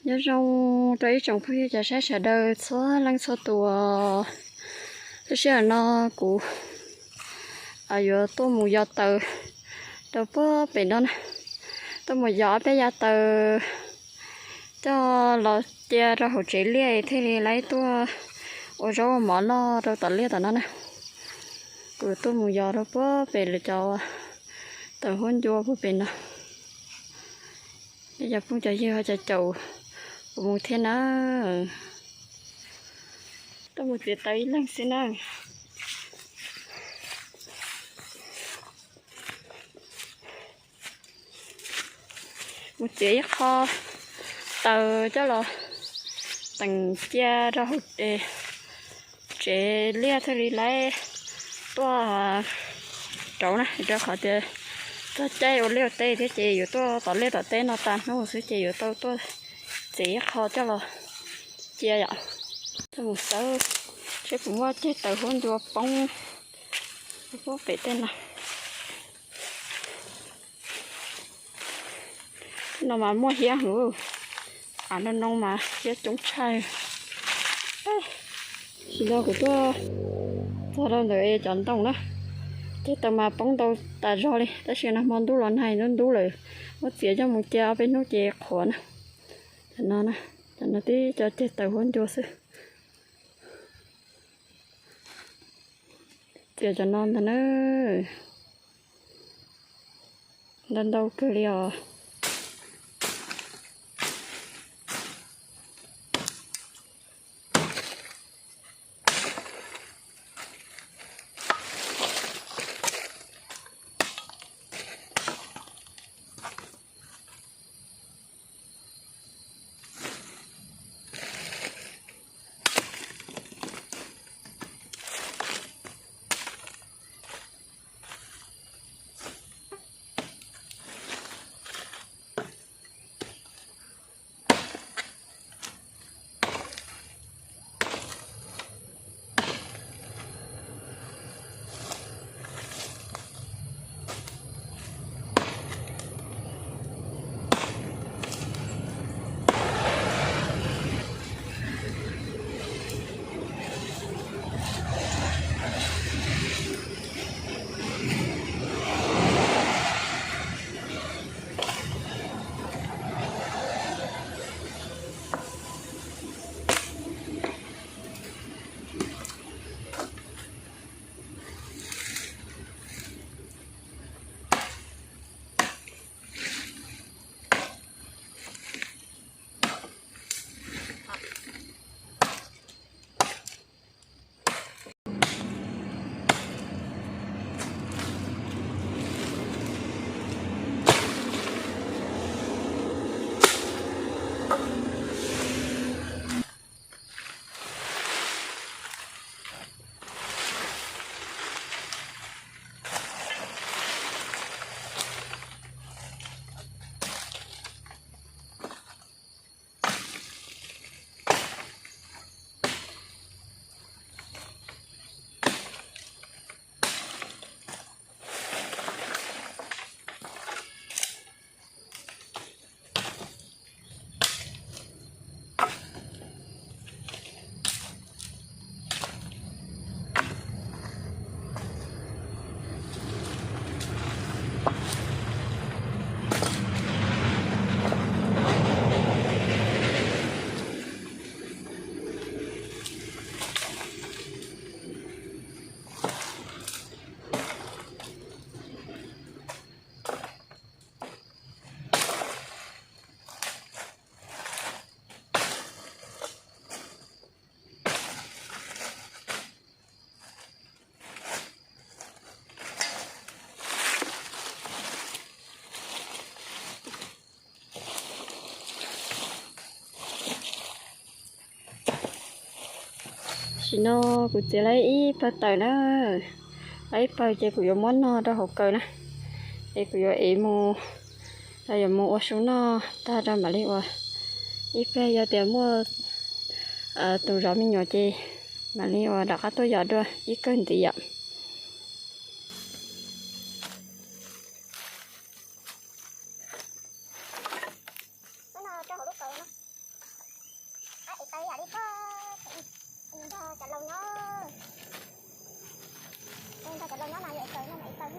Nyob zoo rau ib tsoom phooj ywg cov saib sawv daws txhua leej txhua tus. Lub sij hawm no kuv yuav tuaj mus yos taws rau puag pem no na. Tuaj mus yos ob peb yav taws coj los cia rau hauv tsev liaj thiaj li lawv tuaj ua zaub ua mov noj rau tom liaj tom no na. Kuv tuaj mus yos rau puag pem lawv cov taws huab ncua puag pem no. Cov phooj cov ywg ho caum caum kuv mus thiab na. Tuaj mus txiav taws ib leeg xwb na. Mus txiav ib qho taws coj los teem cia rau hauv tsev liaj thiaj li lawv tuaj rauv na, rau qhov tias txog caij ua liaj ua teb thiab ces yuav tuaj tom liaj tom teb no tas hnub xwb ces yuav tau tuaj txiav ib qho coj los cia yom. Tuaj mus xawb seb puas muaj ceg taws huab ncua poob puag pem tej no. No mas muaj hiab heev, av no no mas hiab coob tshaj. Sim no kuv tuaj txog rau ntawm cov ntoo na, ceg taws mas poob ntau tas zog li tab sis no hmo ntuj los nag ntub ntub lawm, muab txiav coj mus cia ob peb hnub ces qhuav na. Cov no, cov no tib co ceg taws huab ncua xwb. Txiav cov no ntag na, ntau ntau kawg li os. Tam sim no kuv txiav lawm ib pawg taws na, lawm ib pawg ces kuv yuav muab no rau hauv kaws na, es kuv yuav ev mus, yuav mus ua su noj tag rau mam li ua. Ib pliag yog tias muaj tus zov me nyuam ces mam li ua rov qab tuaj yos dua ib kawg ntxiv yom. Tawv yam li koj, nrog cov laus nyob, nrog cov laus nyob mas yuav ib tawv no mas ib tawv.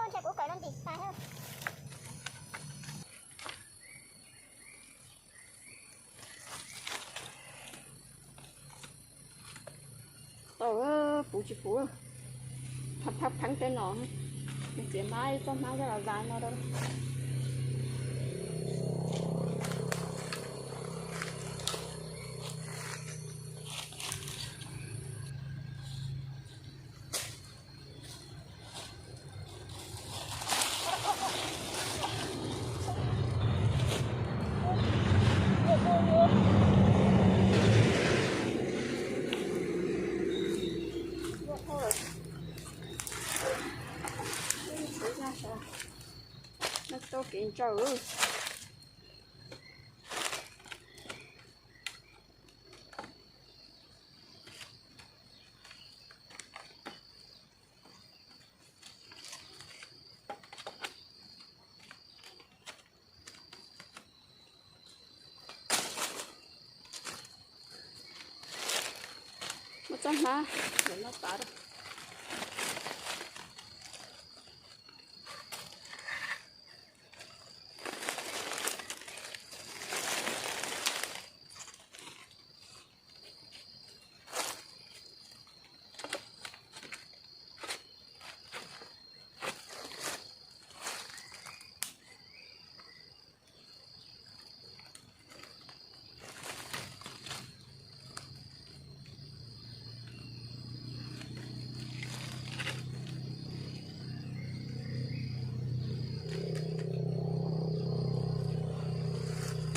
Ntshai kuv kawm no ntim tas. Tau, puv tsis puv, pheeb pheeb tej no, txiav hmab, txoj hmab coj los vas no rau. Tau kev ntsaws. Muab txoj hmab ntawm no tav rau.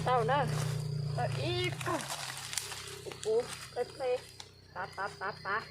Tau na, tau ib, kuv ple ple, tav tav tav tav.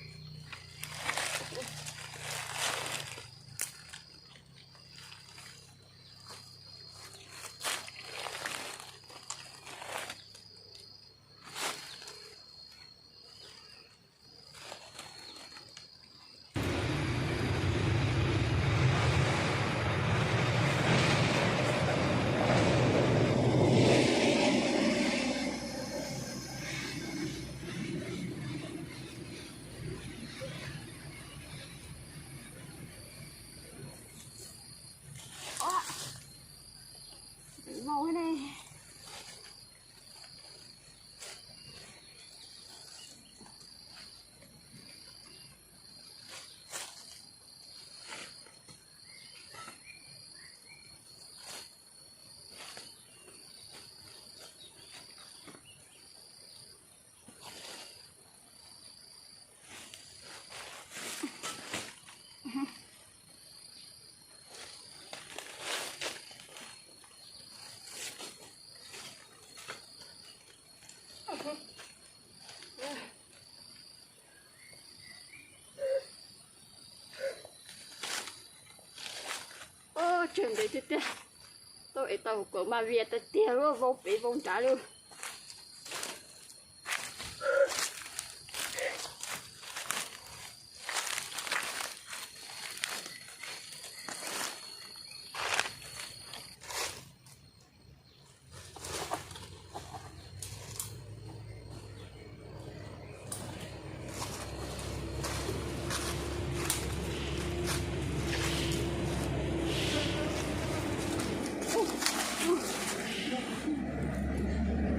Tsawg ntev tiag tiag, tau es tau kawm mas vias tiag tiag, vau pem vau nrad li.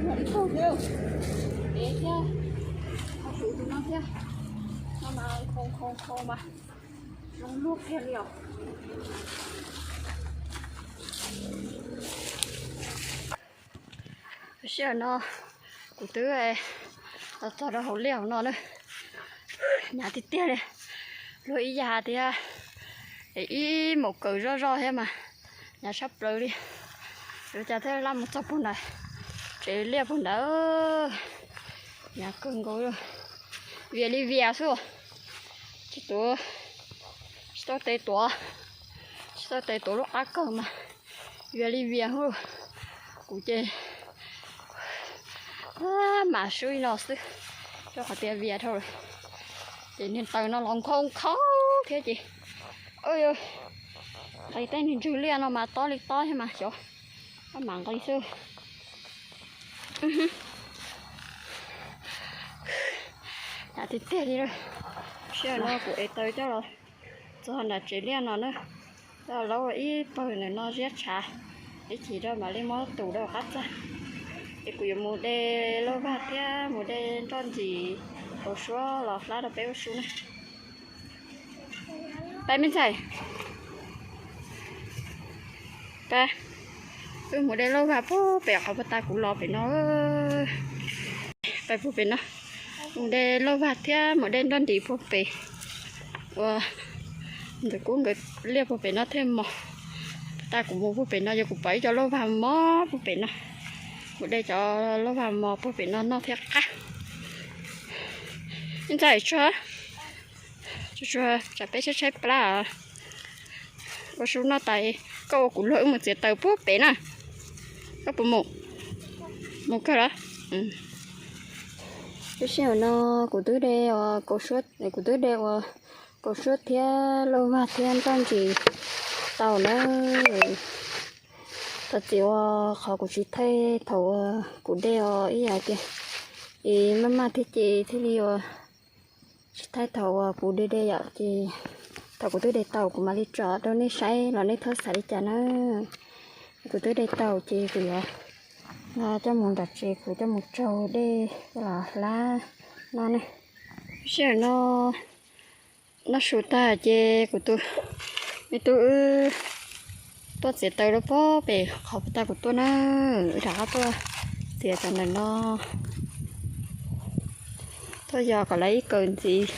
Ib tug thiab, ev thiab, ho tus no thiab, no mas khoo khoo khoo mas zoo luag kiag li os. Sij hawm no kuv twb los txog rau hauv liaj hauv no na, hnyav tiag tiag li, luag ib yam tias ib maum kawm zoj zoj thiab mas hnyav tshaj plaws li. Yuav cas thiaj laj mus txog puag nram tsev liaj puag nrad, hnyav kawg nkaus, vias li vias xwb, tsis tuav, tsis tau tes tuav, tsis tau tes tuav lub qab kawg mas vias li vias xwb. Kuv ces mam swb li no xwb, rau qhov tias vias dhau lawm ces niag taws no los nkhaus nkhaus thiab ces nqis tej niag ntswg liaj no mas tob li tob thiab mas xyov, mam nqis xwb. Hnyav tiag tiag li. Sij hawm no kuv ev taws coj los txog nram tsev liaj no na, coj laub ua ib pawg ntawm no ziab tshav, ib chim rau mam li muab tus rau qab txaj. Es kuv yuav mus de lauj vag thiab mus de nroj ntsis, kauv suab los hlab rau peb ua su na. Peb me ntxhais, peb, wb mus de lauj vag puag pem qhov puag ta kuv los pem no. Peb puag pem no, mus de lauj vag thiab mus de nroj ntsis puag pem, ua ntxawm kub nkawd liaj puag pem no thiaj mos. Puag ta kuv mus puag pem no yog kuv pom ib co lauj vag mos puag pem no, kuv de cov lauj vag mos puag pem no noj thiaj qab. Ib ntxhais tsuag, tsuag tsuag tsam peb tshaib tshaib plab. Ua su noj tas, koj ua kuv luag wb mus txiav taws puag pem na. Koj puas mus? Mus kawg los? Lub sij hawm no kuv twb de kauv suab, kuv twb de ua kauv suab thiab lauj vag thiab nroj ntsis tau na. Thov txim uas qhov kuv tsis thaij thaum uas kuv de os ib yam tias es maj maj thiab ces thiaj li uas tsis thaij thaum uas kuv de de yom, ces thaum kuv twb de tau kuv mam li tso rau nej saib los nej txhob xav li cas na. Kuv twb de tau ces kuv yuav coj mus nram tsev, kuv coj mus tsaug dej coj los hlab no ne. Lub sij hawm no noj su tag ces kuv tus me tub wb tuaj txiav taws rau puag pem qhov puag ta kuv tuaj na, wb rov qab tuaj txiav cov ntawm no, tuaj yos kom lawv ib kaws ntxiv.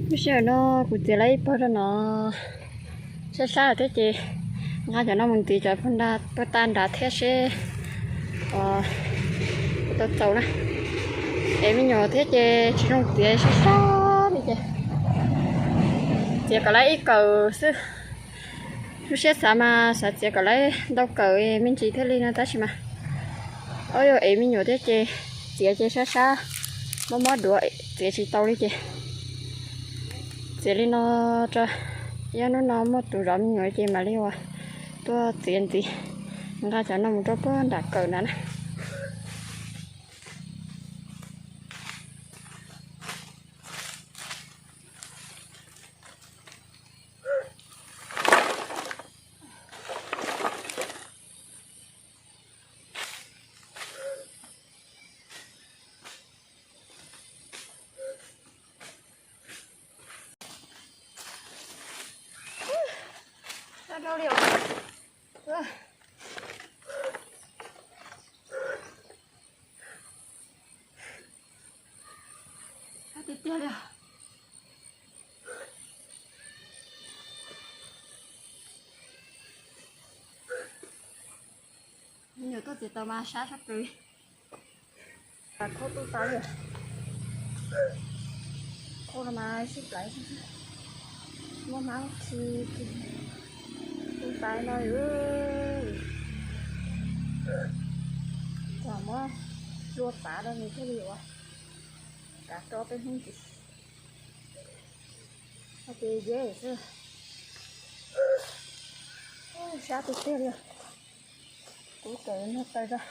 Lub sij hawm no kuv txiav lawm ib pawg rau no sab sab thiab ces nqa cov no mus ntxiv cov pawg tag nrad thiab seb tau txaus na. Es me nyuam thiab ces tsis zoo txiav sab sab li ces txiav kom lawv ib kawm xwb. Lub siab xav mas xav txiav kom lawv ntau kawm me ntsis thiaj li no tab sis mas ob yog ev me nyuam thiab ces txiav ces sab sab, mob mob duav txiav tsis tau li ces txiav li no tso. Yog hnub no muaj tus zov me nyuam ces mam li ua tuaj txiav ntxiv, nqa cov no mus rau puag nram kawm ntawd na. Tiag tiag li. Me nyuam tuaj txiav tau mas sab sab plaws. Khaub tu tas li. Khaub no mas sib plaiv, muab hmab khi tu tas no. Tsam muab hlua tav rau nws thiaj li ua kav rau peb hnub ntxiv. Ces yev xwb. Sab tiag tiag li. Kuv kawm nag taw rau.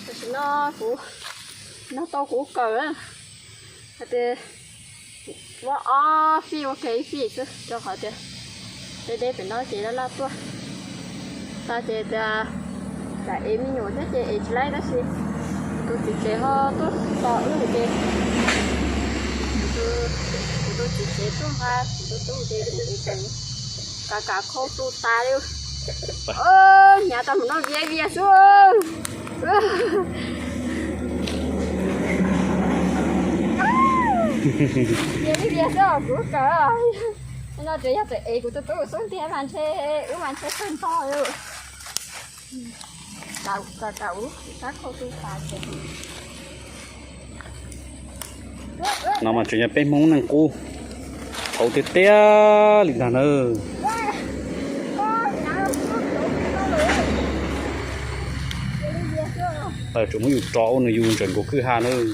Tam sim no kuv nrog tau kuv kawm hais tias muab ob fij ua ke ib fij xwb rau qhov tias deb deb pem no ces laj laj tuaj. Tas ces tias tsam ev me nyuam thiab ces ev tsis laib tab sis tus txiv tsev ho tuaj tos wb ces kuv tus txiv tsev tuaj nqa kuv tus tub ces kuv ev kav kav khau tu tas li. Hnyav tau mus noj viav vias xwb. Viav li vias xwb os kuv kawm. No tseem yog tseem ev kuv tus tub xub ntiag mas ntshe wb mas ntshe kawg ntog li. No mas tseem yog peb Hmoob neej qub qauv tiag tiag li ntag nawb. Tsuas muab yus rov ua nws yus ntseem nkaus kwj ha nawb.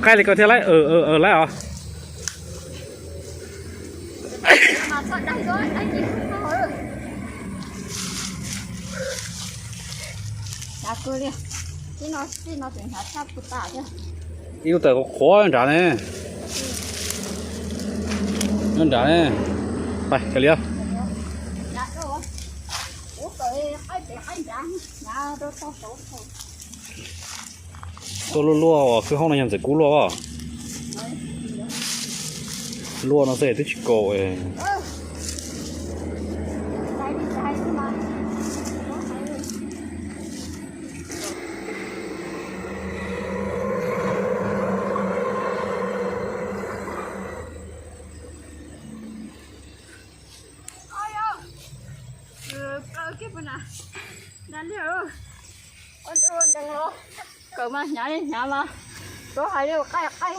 Qaij li ko thiab lawm, lawm os. Ib lub tawm qhuav nrad ne. Nyob nrad ne. Pais kawg li. Tuaj luaj luaj, kwj hoob no yog Ntxawm Kub luaj os. Luaj no xwb twb tsis kaum. Kawm mas hnyav li hnyav mas, tuav hais li qaij qaij.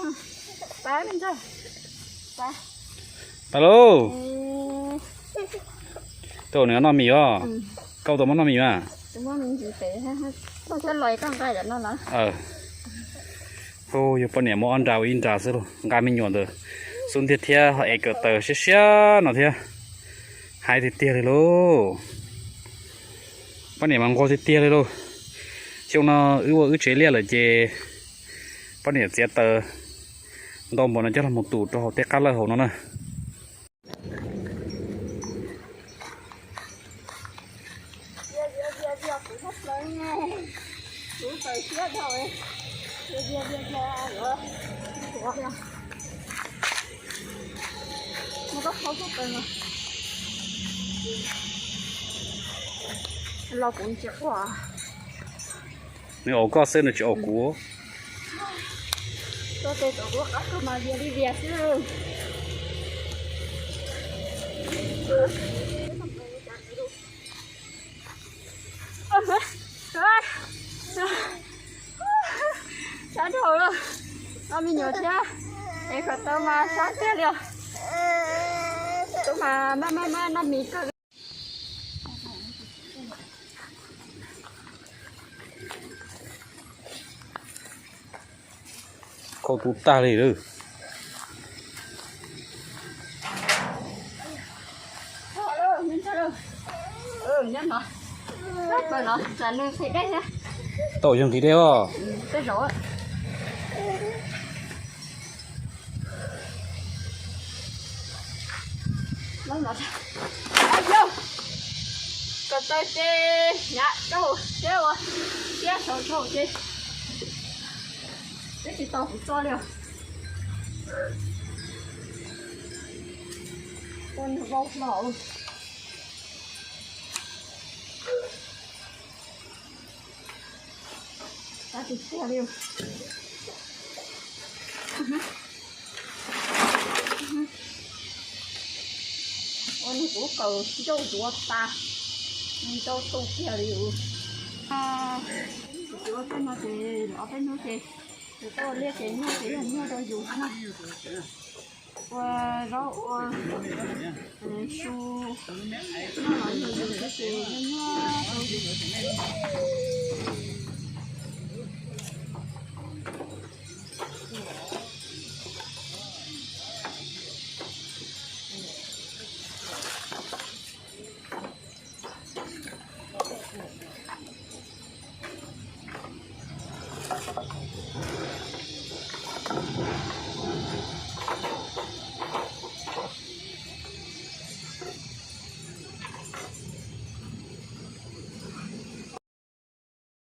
Pab me ntxawg, pab lauj. Tau nws noj mis os. Koj tau muab noj mis mas. Hu, yog poj niam muab ob nra ua ib nra xwb lauj, nqa me nyuam ntawd xub ntiag thiab ho es kawm taws siab siab no thiab. Hais tiag tiag li lauj. Poj niam mas nquag tiag tiag li lauj. Xyoo no wb ua wb tsev liaj lawm ces poj niam txiav taws ntau npaum no coj los mus tum rau hauv tej qab lawj hauv no na. Los kuv tsis quaj. Nws ua koj xwb, nws tsis ua kuv. Tuaj tes tom kuv qab koj mas vias li vias xwb. Sab dhau lawm. Noj me nyuam thiab, es kom tau mas sab tiag li os. Tus mas maj maj maj noj mis kawg li. Khau tu tag li lawm. Tau yog nqhis dej os. Kom tau ces hnyav rau thiab ua thiab saum rau ces twb tsis tau kuv txo li os. Ua nws vau hlo. Tab sis tiag li. Ua nws kuv kaws ncauj duav tas, ncauj tu kiag li. Tus ua tej no ces ob peb hnub ces tus tuaj liaj ces nyuaj ces yog nyuaj rau yus na. Ua zaub ua su, noj los yog yus xwb ces nyuaj nyuaj rau yus.